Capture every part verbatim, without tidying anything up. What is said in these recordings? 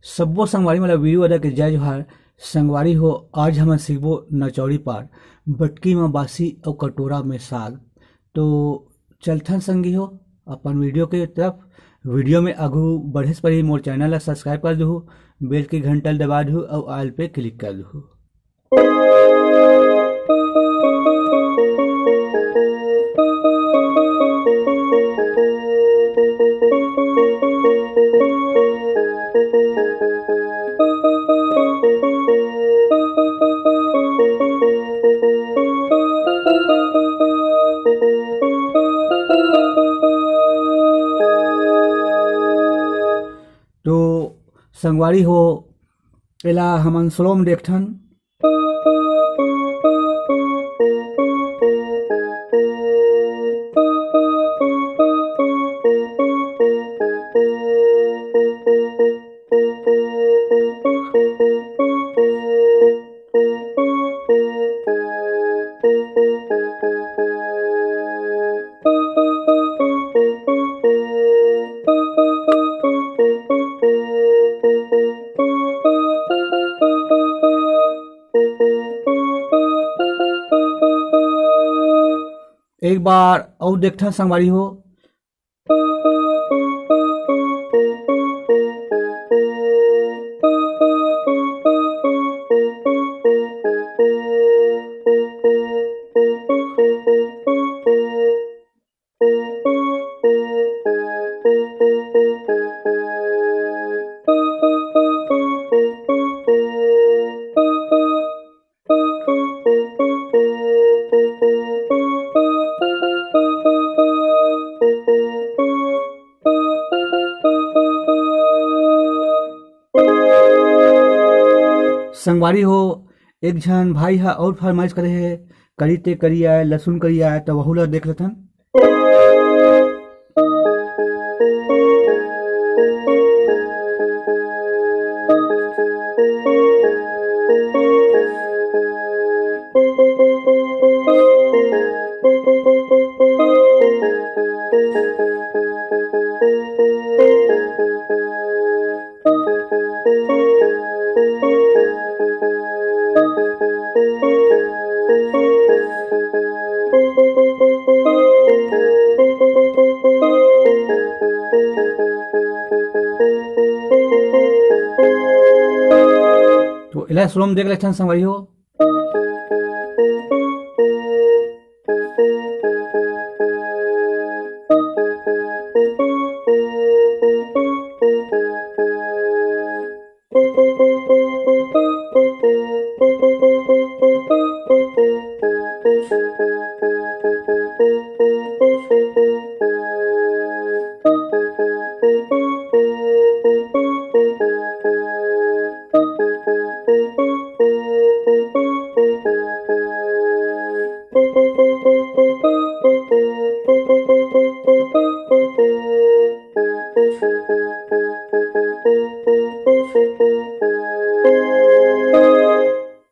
सब्बो संगवारी मन ला वीरू अदा के जय जोहार। संगवारी हो, आज हमन सीखबो नचौड़ी पार, बटकी म बासी अउ कटोरा में साग। तो चलथन संगी हो अपन वीडियो के तरफ। वीडियो में आगू बढ़े से पहले मोर चैनल ला सब्सक्राइब कर दुहू, बेल के घंटा ल दबा दुहू अउ ऑल पे क्लिक कर दुहू। तो संगवारी हो, एला हमन स्लो में देखथन। एक बार अउ देखथन संगवारी हो। संगवारी हो, एक झन भाई ह अउ फरमाइश करे हे, करी ते करी आय, लसुन करी आय, त वहू ला देख लेथन। तो एला स्लो में देख लेथन संगवारी हो।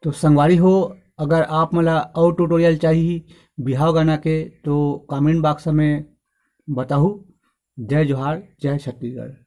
तो संगवारी हो, अगर आप मन ला अउ ट्यूटोरियल चाहिए बिहाव गाना के, तो कमेंट बॉक्स में बताहू। जय जोहार, जय छत्तीसगढ़।